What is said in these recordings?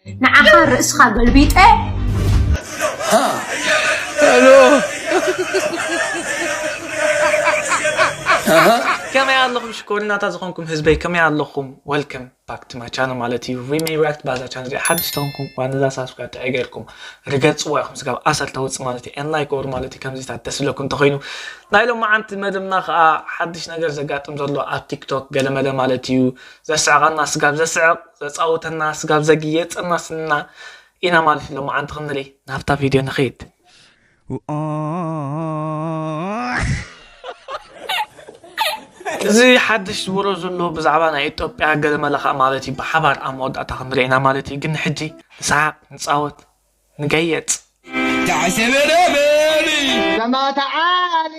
ንዓኻ ርእስኻ ገልቢጠ ሄሎ። ከመይ ኣለኹም ሽኮሪናታት ዝኾንኩም ህዝበይ፣ ከመይ ኣለኹም? Welcome back to my channel ማለት እዩ። ሪሜ ሪያክት ባዛ ቻነል እዚ ሓድሽ ተኾንኩም ዋንዛ ሳብስክራይብ ጥዒ ገይርኩም ርገጽዋ ኢኹም። ስጋብ ኣሰር ተውጽእ ማለት እዩ። And like or ማለት እዩ። ከምዚታት ደስ ዝብለኩም እንተኾይኑ ናይ ሎማዓንቲ መደብና ከዓ ሓድሽ ነገር ዘጋጥም ዘሎ ኣብ ቲክቶክ ገለመለ ማለት እዩ። ዘስዕቐና ስጋብ ዘስዕቕ፣ ዘጻውተና ስጋብ ዘግየጸና ስና ኢና ማለት እዩ። ሎማዓንቲ ክንርኢ ናብታ ቪድዮ ንኸይድ። እዚ ሓድሽ ዝወሮ ዘሎ ብዛዕባ ናይ ኢትዮጵያ ገለመለ ከዓ ማለት እዩ። ብሓባር ኣብ መወዳእታ ክንርኢ ኢና ማለት እዩ። ግን ሕጂ ንስሓቕ፣ ንጻወት፣ ንገየጽ። ዘማ ተዓሊ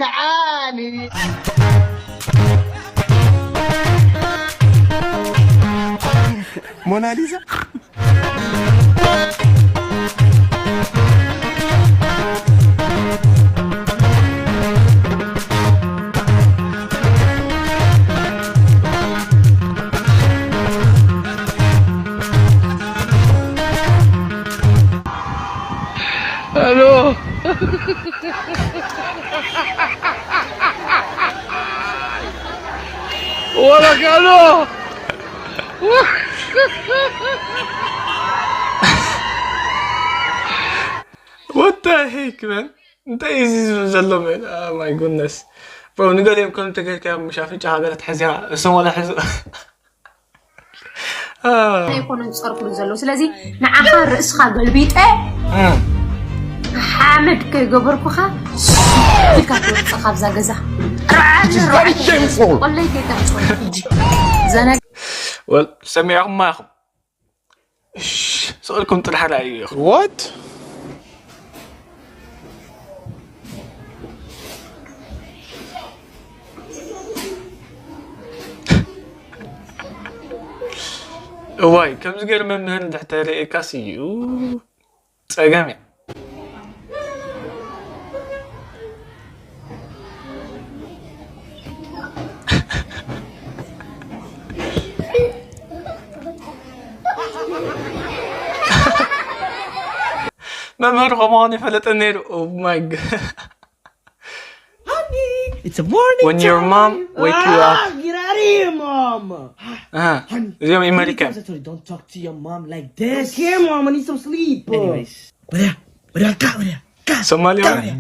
ተዓሊ ሞናሊዛ ሄሎ። ወላ ካሎ። What the heck, man? እንታይ እዩ እዚ ዝብል ዘሎ? Man? Oh my goodness. Bro፣ ንገሊኦም ከም ተገርካዮም፣ ምሽ ኣፍንጫኻ ገለ ትሕዝያ፣ እሶም ዋላ ሕዙ። ኣይኮኑን ዝጸርፍሉ ዘለዉ። ስለዚ ንዓኻ ርእስኻ ገልቢጠ ሓመድ ከይገበርኩኻ ኢልካ ትወፅእ ካብዛ ገዛ። ርዓኒ ርዓኒ። ቆለይ ከይተምፅኦ ሕጂ። ዘነ Well፣ ሰሚዕኹማ ኢኹም። እሽ፣ ስቕ ኢልኩም ጥራሕ ረኣዩ ኢኹም። What? እዋይ፣ ከምዚ ገይሩ መምህር እንድሕር ተርእየካስ እዩ ጸገም እዩ። መምህር ከምዃኑ ይፈለጠ ነይሩ። Oh my God. It's a morning When your time. mom wake you Ah, up. Get out of here, mom. Ah, Honey, እዚኦም honey, ኣሜሪካን። Don't talk to your mom like this. Okay, mom, I need some sleep. Anyways, በርያ በርያ ካ በርያ ካ ሶማሊ ካ በርያ።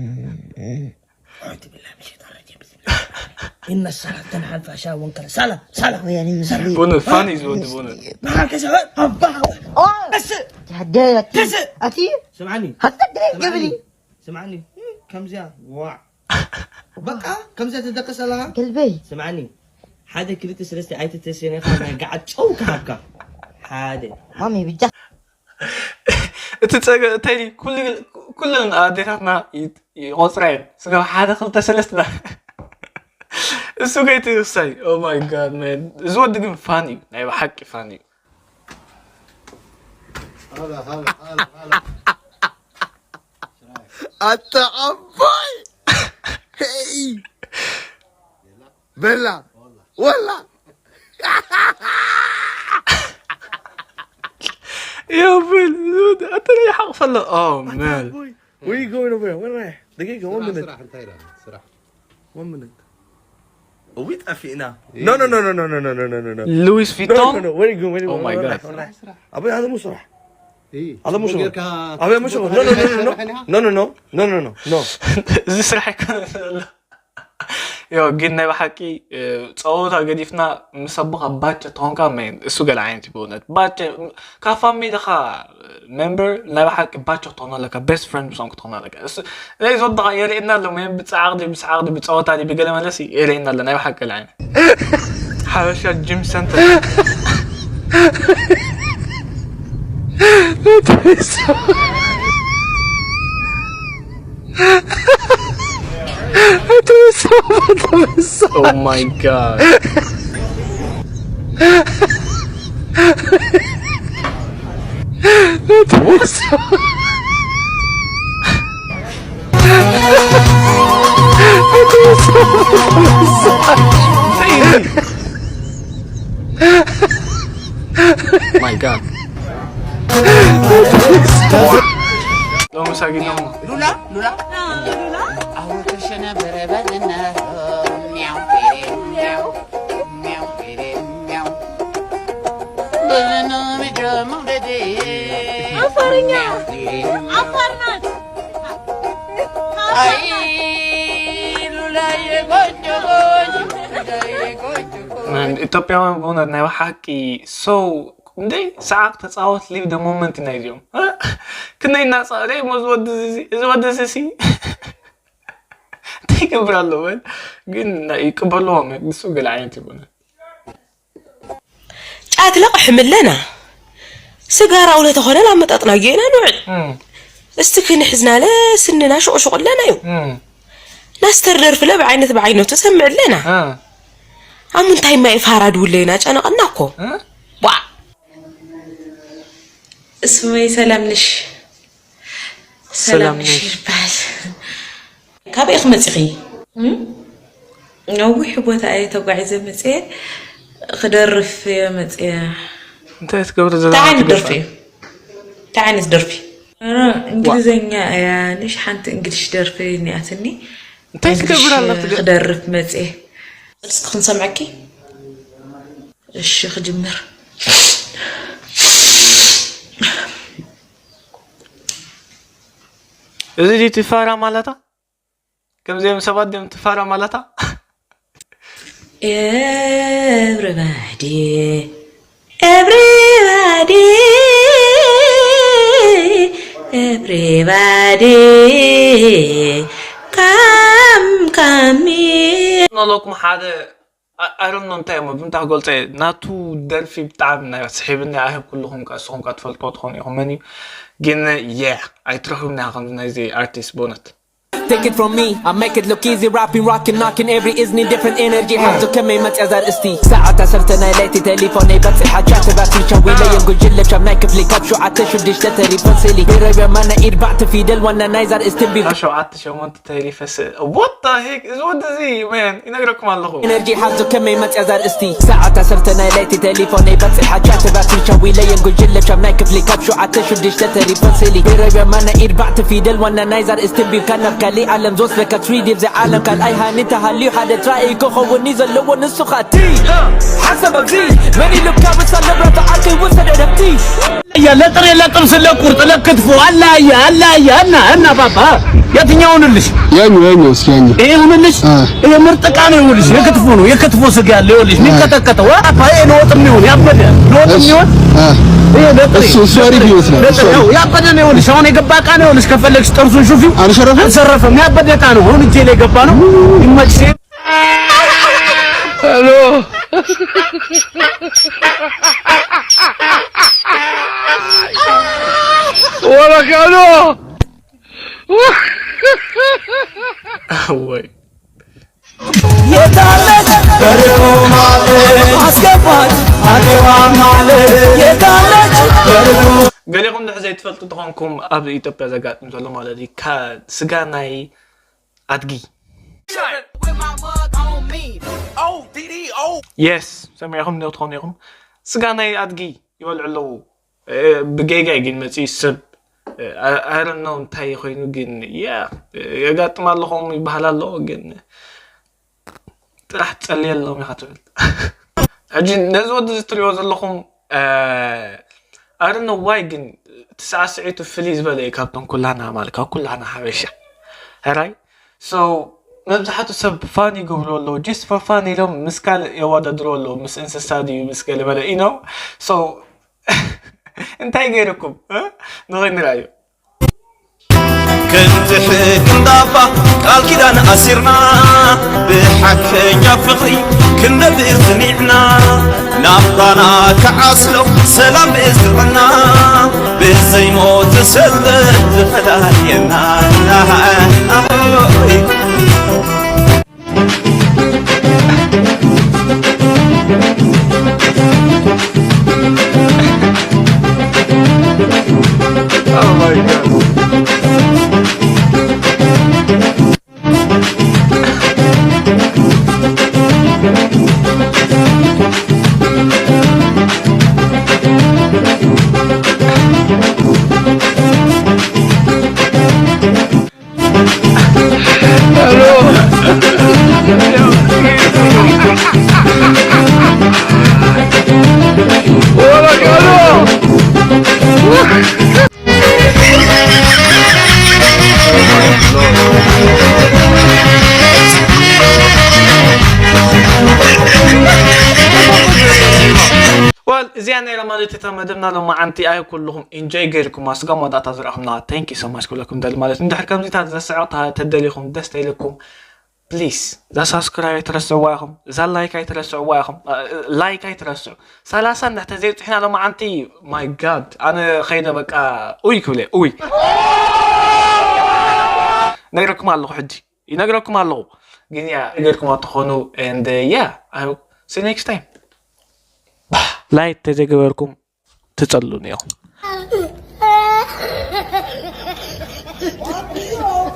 أعوذ بالله من الشيطان الرجيم. بسم الله الرحمن الرحيم. إن الصلاة تنهى عن الفحشاء والمنكر. صلاة صلاة. ብእውነት ፋኒ እዩ ዝወዲ ብእውነት። በርያ ከሰ أبا. ደስ ስምዓኒ ሃፍታ ድሬ ገብሊ ስምዓኒ ከምዚኣ ዋዕ በቃ ከምዚኣ ትደቅስ ኣለኻ ገልበይ ስምዓኒ ሓደ ክልተ ሰለስተ ኣይተተስኔኻ ናይ ገዓት ጨው ክሃብካ ሓደ ማሚ ብጃ እቲ ጸገ እንታይ ድዩ? ኩሉ ኩለን ኣዴታትና ይ- ይቆጽራ እየን። ስጋብ ሓደ ክልተ ሰለስተ እሱ ከይትውሳይ። Oh my God, man። እዚ ወዲ ግን ፋን እዩ፣ ናይ ብሓቂ ፋን እዩ። ኣታ ዓባይ ሄይ በላ ወላ የብል ኣተለ ይሓቕፈሎ። Oh man. Where you going over here? Where am I? The gig, one minute. One minute. እዊ ጠፊእና። No, no, no, no, no, no, no, no, no, no, no. Louis No, Vuitton. no, no. Where you going? Where you Oh going? my Where God. am I? Where am I? أبوي، هذا مو صح. هذا مو شغل. أبوي، مو شغل. No, no, no, no, no. No, no, no. No, no, no, no. እዚ ስራሕ ይኮነ ዘሎ። ዮ ግን ናይ ብሓቂ እ፣ ፀወታ ገዲፍና ምስ ኣቦኻ ባቸ ተኾንካ መን እሱ ገለ ዓይነት እዩ ብእውነት ባቸ ካብ ፋሚሊ ኻ ሜምበር ናይ ብሓቂ ባቸ ክትኾኖ ኣለካ ቤስት ፍሬንድ ምሶም ክትኾኖ ኣለካ እሱ ናይ ዝወድኻ የርእየና ኣሎ መን ብፀዓቕ ድዩ ብሰዓቕ ድዩ ብፀወታ ድዩ ብገለ መለሲ የርእየና ኣሎ ናይ ብሓቂ ገለ ዓይነት ሓበሻ ጂም ሰንተር Oh my god. My god. ሎሚ ሳጊኖሞ። ሉላ ሉላ አሁን ተሸነበረ በልና ሚያው ሚያው ሚያው ሚያው በልና ምድረ መውደዴ አፋርኛ አፋር ናት። አይ ሉላዬ ቆንጆ ቆንጆ ሉላዬ ቆንጆ Man, ኢትዮጵያውያን ብእውነት ናይ ብሓቂ ሰው እንደ ሰዓት ተፃወት live the moment ኢና እዚኦም ክንደይ እናፃወረ እዚ ወዲ እዚ ወዲ እዚ እንታይ ይገብር ኣሎ በል ግን ይቅበልዎም ንሱ ገለ ዓይነት ይኮነ ጫት ለቕሕም ኣለና። ስጋራው ለተኾነ ላመጠጥናዮ ኢና ንውዕል። እስቲ ክንሕዝናለ ስንና ሽቑሽቑ ኣለና እዩ። ናስተር ደርፍለ ብዓይነት ብዓይነቱ ሰምዕ ኣለና። ኣብ ምንታይ ማይ ፋራ ድውለዩና ጨነቐና እኮ። ዋ ስመይ ሰላም ነሽ። ሰላም ነሽ። ይባል። ካበይ ክመፂኺ? ነዊሕ ቦታ እየ ተጓዒዘ መፅየ ክደርፍ እየ መፅየ። እንታይ ትገብሪ ዘላ እንታይ ዓይነት ደርፊ እዩ? እንታይ ዓይነት ደርፊ? ኧረ እንግሊዘኛ እያ ንሽ ሓንቲ እንግሊሽ ደርፊ እኒኣትኒ። እንታይ ትገብር ኣላ ትገ- ክደርፍ መፅየ። እስኪ ክንሰምዐኪ። እሺ ክጅምር። እዚ ድዩ ትፋራ ማለታ ከምዚኦም ሰባት ድዮም ትፋራ ማለታ Everybody, everybody, everybody, come, come here. ኖሎኩም ሓደ ኣሮኖ እንታይ እሞ ብምንታ ክገልፀ ናቱ ደርፊ ብጣዕሚ ናይ ስሒብኒ ኣህብ ኩልኹም ካ ንስኹም ካ ትፈልጥዎ ትኾኑ ኢኹም መን እዩ ግን የ ኣይትረኽብና ከምዚ ናይዚ ኣርቲስት ብእውነት Take it from me, I make it look easy. Rapping, rocking, knocking, every is need different energy. Have to come in, my other is tea. ساعة صرت انا ليتي تليفوني بس حاجات باتي شوي لي ينقل جلة شم نايك فلي كاب شو عتش وديش تتري فصلي. بيري ما انا ايد بعت في دل وانا نايزر استبي. ሸውዓተ ሸሞንተ ተሪፈ ስ what the heck እዚ ወዲ እዚ man ይነግረኩም ኣለኹ Energy have to come in, my other is tea. ساعة صرت انا ليتي تليفوني بس حاجات باتي شوي لي ينقل جلة شم نايك فلي كاب شو عتش وديش تتري فصلي. بيري ما انا ايد بعت في دل وانا نايزر استبي كان بكالي عالم زوس لك three D زي عالم كان اي هاني تهالي حدا تراي كوخو ونيزل لو نسو خاتي. حسب زي ماني لو كابس انا برا تعطي وسد نبتي. ለጥሬ ለጥብስ ለቁርጥ ለክትፎ አላየ አላየ እና እና ባባ የትኛው ይሁንልሽ? ያኛው ያኛው እስኪ ያኛው ይሄ ይሁንልሽ። ይሄ ምርጥ ዕቃ ነው። ይኸውልሽ የክትፎ ነው። የክትፎ ስጋ ያለ ይኸውልሽ የሚቀጠቀጠው አባ ይሄ ለወጥ የሚሆን ያበደ ለወጥ የሚሆን ይሄ ለጥሬ እሱ እሱ አሪፍ ይመስላል። እሱ አሪፍ ያው ያበደ ነው። ይኸውልሽ አሁን የገባ ዕቃ ነው። ይኸውልሽ ከፈለግሽ ጥርሱን ሹፊው አልሸረፈም? አልሸረፈም። ያበደ ዕቃ ነው። አሁን እጄ ላይ ገባ ነው። ይመችሽ። ሄሎ ወረቀሎ ወይ የታለች በርዶ ማለት አስገባት አገባ ማለት የታለች በርዶ ገሊኹም ድሕ ዘይትፈልጡ ተኾንኩም ኣብ ኢትዮጵያ ዘጋጥም ዘሎ ማለት እዩ ካ- ስጋ ናይ ኣድጊ የስ ሰሚዕኹም ዶ ትኾኑ ኢኹም ስጋ ናይ ኣድጊ ይበልዑ ኣለዉ ብጌጋ ግን መፅኡ ሰብ ኣረኖ እንታይ ኮይኑ ግን ያ የጋጥም ኣለኹም ይበሃል ኣሎ ግን ጥራሕ ትፀልየ ኣለኹም ኢኻ ትብል ሕጂ ነዚ ወዲ እዚ ትሪኦ ዘለኹም ኣረኖ ዋይ ግን እቲ ሳዕስዒቱ ፍልይ ዝበለ እዩ ካብቶም ኩላና ማለት ካብ ኩላና ሓበሻ ሕራይ so መብዛሕቱ ሰብ ፋን ይገብሩ ኣለዉ just for fun ኢሎም ምስ ካልእ የወዳድሩ ኣለዉ ምስ እንስሳ ድዩ ምስ ገለ በለ you know so እንታይ ገይርኩም ንኸይንርኣዩ ከምቲ ሕጊ እንዳባ ቃል ኪዳን ኣሲርና ብሓቀኛ ፍቕሪ ክንነብር ዝኒዕና ናብራና ክዓስሎ ሰላም ብእዝርዕና ብዘይሞት ሰልፍ ዝፈላልየና እቲ መደብና ሎማዓንቲ ኣይ ኩልኹም ኢንጆይ ገይርኩም ኣስጋ መወዳእታ ዝረኣኹምና thank you so much ክብለኩም ደሊ ማለት እንድሕር ከምዚታት ዘስዕቕ ተደሊኹም ደስ ተይልኩም ፕሊስ እዛ ሳብስክራይብ ኣይትረስዕዋ ኢኹም እዛ ላይክ ኣይትረስዕዋ ኢኹም ላይክ ኣይትረስዑ ሰላሳ እንድሕር ተዘይብፅሕና ሎማዓንቲ my god ኣነ ኸይደ በቃ ኡይ ክብለ ኡይ ነግረኩም ኣለኹ ሕጂ ይነግረኩም ኣለኹ ግን ያ ገርኩም ኣትኾኑ and yeah I hope see next time ላይክ ተዘይገበርኩም ትፀሉኒ ኢኹም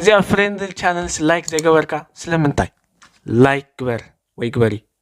እዚኣ ፍሬንድ ቻነልስ ላይክ ዘይገበርካ ስለምንታይ ላይክ ግበር ወይ ግበሪ